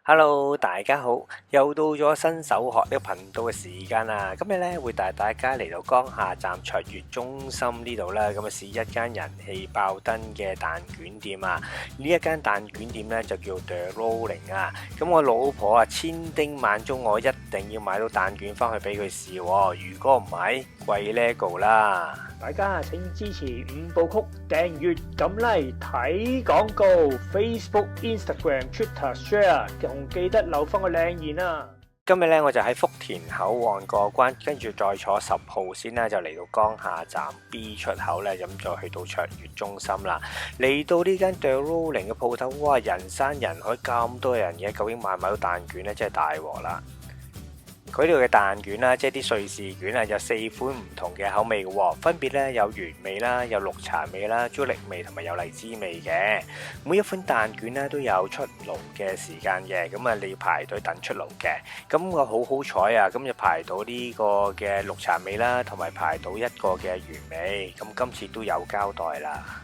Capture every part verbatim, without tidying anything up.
Hello，大家好，又到咗新手學呢個頻道嘅時間啦。今日咧會帶大家嚟到江夏站卓悅中心呢度啦，咁啊試一間人氣爆燈嘅蛋卷店啊。呢一間蛋卷店咧就叫 The Rolling 啊。咁我老婆啊千叮萬囑我一定要買到蛋卷翻去俾佢試喎，如果唔係貴 lego 啦。大家請支持五部曲，訂閱、撳 like、睇廣告，Facebook、Instagram、Twitter share，仲記得留翻個靚言啊！今日咧我就喺福田口岸過關，跟住再坐十號線啦，就嚟到江夏站 B 出口咧，咁就去到卓悅中心啦。嚟到呢間 The Rolling 嘅鋪頭，哇，人山人海，咁多人嘅，究竟買唔買到蛋卷咧？真係大鑊啦！佢呢度嘅蛋卷啦，即係啲瑞士卷啊，有四款唔同嘅口味嘅喎，分別咧有原味啦，有綠茶味啦，朱古力味同埋有荔枝味嘅。每一款蛋卷咧都有出爐嘅時間嘅，咁啊你要排隊等出爐嘅。咁我好好彩啊，咁就排到呢個嘅綠茶味啦，同埋排到一個嘅原味，咁今次都有交代啦。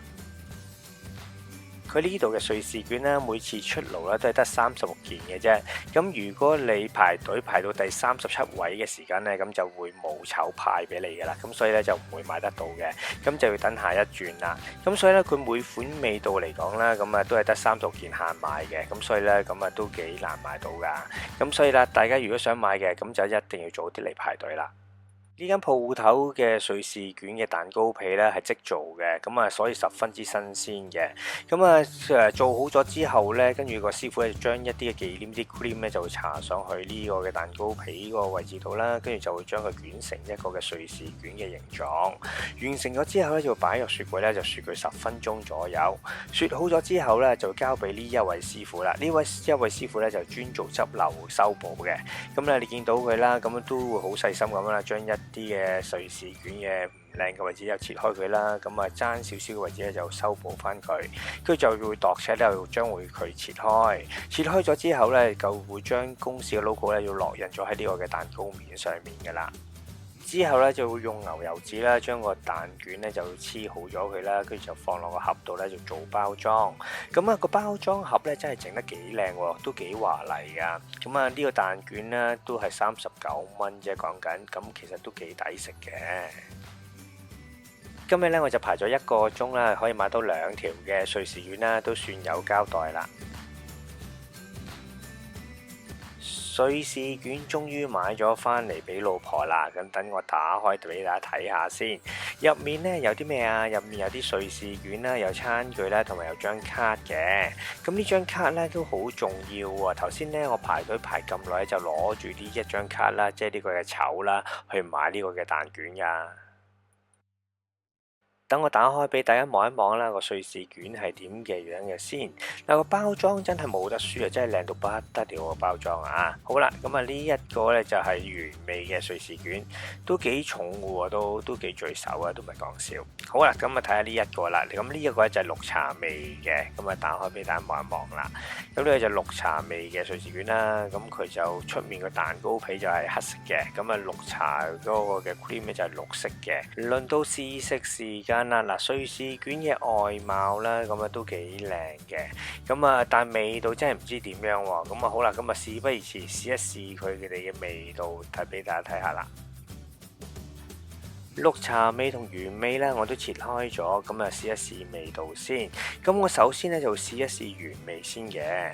佢呢度嘅瑞士卷咧，每次出爐咧都係得三十六件嘅啫。咁如果你排隊排到第三十七位嘅時間咧，咁就會冇籌派俾你噶啦。咁所以咧就唔會買得到嘅。咁就要等下一轉啦。咁所以咧佢每款味道嚟講啦，咁啊都係得三十六件限賣嘅。咁所以咧咁啊都幾難買到噶。咁所以啦，大家如果想買嘅，咁就一定要早啲嚟排隊啦。呢間鋪頭嘅瑞士卷嘅蛋糕皮咧係即做嘅，咁啊所以十分之新鮮嘅。咁啊誒做好咗之後咧，跟住個師傅咧將一啲嘅忌廉啲 cream 咧就會搽上去呢個嘅蛋糕皮個位置度啦，跟住就會將佢捲成一個嘅瑞士卷嘅形狀。完成咗之後咧，就擺入雪櫃咧，就雪佢十分鐘左右。雪好咗之後咧，就交俾呢一位師傅啦。呢位一位師傅咧就專做汁漏修補嘅。咁咧你見到佢啦，咁都會好細心咁樣啦，將一啲嘅瑞士卷嘅唔靚嘅位置又切開佢啦，咁啊爭少少嘅位置咧就修補翻佢，跟住就會度尺咧，又將會佢切開，切開咗之後咧，就會將公司嘅 logo 咧要烙印咗喺呢個嘅蛋糕面上面噶啦。之後咧就會用牛油紙啦，將個蛋卷咧就黐好咗佢啦，跟住就放落個盒度咧就做包裝。咁啊個包裝盒咧真係整得幾靚喎，都幾華麗噶。咁啊呢個蛋卷咧都係三十九蚊啫，講緊，咁其實都幾抵食嘅。今日咧我就排咗一個鐘啦，可以買到兩條嘅瑞士卷啦，都算有交代啦。瑞士卷終於買咗翻嚟俾老婆啦，咁等我打開俾大家睇下先。入面咧有啲咩啊？入面有啲瑞士卷啦，有餐具啦，同埋有張卡嘅。咁呢張卡咧都好重要喎。頭先咧我排隊排咁耐，就攞住呢一張卡啦，即係呢個嘅籌啦，去買呢個嘅蛋卷噶。等我打開俾大家望一望啦，個瑞士卷係點嘅樣嘅先。嗱，個包裝真係冇得輸啊，真係靚到不得了個包裝啊！好啦，咁啊呢一個呢，就係原味嘅瑞士卷，都幾重嘅喎，都都幾墜手啊，都唔係講笑。好啦，咁啊睇下呢一個啦，咁呢一個呢，就係綠茶味嘅，咁啊打開俾大家望一望啦。咁呢個就綠茶味嘅瑞士卷啦，咁佢就出面個蛋糕皮就係黑色嘅，咁啊綠茶嗰個嘅 cream 呢，就係綠色嘅。輪到試食時間啦，嗱，瑞士卷嘅外貌啦，咁啊都幾靚嘅，咁啊但味道真係唔知點樣喎。咁啊好啦，咁啊事不宜遲，試一試佢哋嘅味道，睇俾大家睇下啦。綠茶味同原味呢，我都切開咗，咁啊試一試味道先。咁我首先呢，就試一試原味先嘅。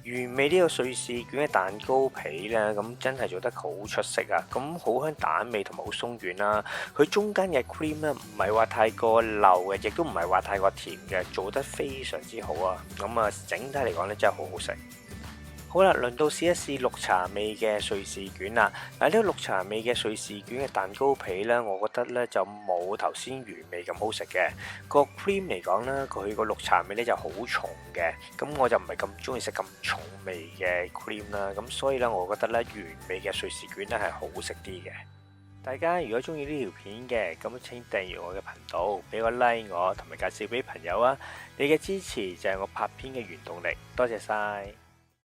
原味呢個瑞士卷嘅蛋糕皮呢，咁真係做得好出色啊！咁好香蛋味同埋好鬆軟啦。佢中間嘅 cream 呢，唔係話太過流嘅，亦都唔係話太過甜嘅，做得非常之好啊！咁啊，整體嚟講呢，真係好好食。好啦，輪到試一試綠茶味嘅瑞士卷啦。嗱，呢個綠茶味嘅瑞士卷嘅蛋糕皮呢，我覺得呢，就冇頭先原味咁好食嘅。個 cream 嚟講呢，佢個綠茶味呢，就好重嘅。咁我就唔係咁鍾意食咁重味嘅 cream 啦，咁所以呢，我覺得呢，原味嘅瑞士卷呢係好食啲嘅。大家如果鍾意呢條片嘅，咁請訂閱我嘅頻道，畀個 like 我，同埋介紹畀朋友啊！你嘅支持就係我拍片嘅原動力，多謝晒。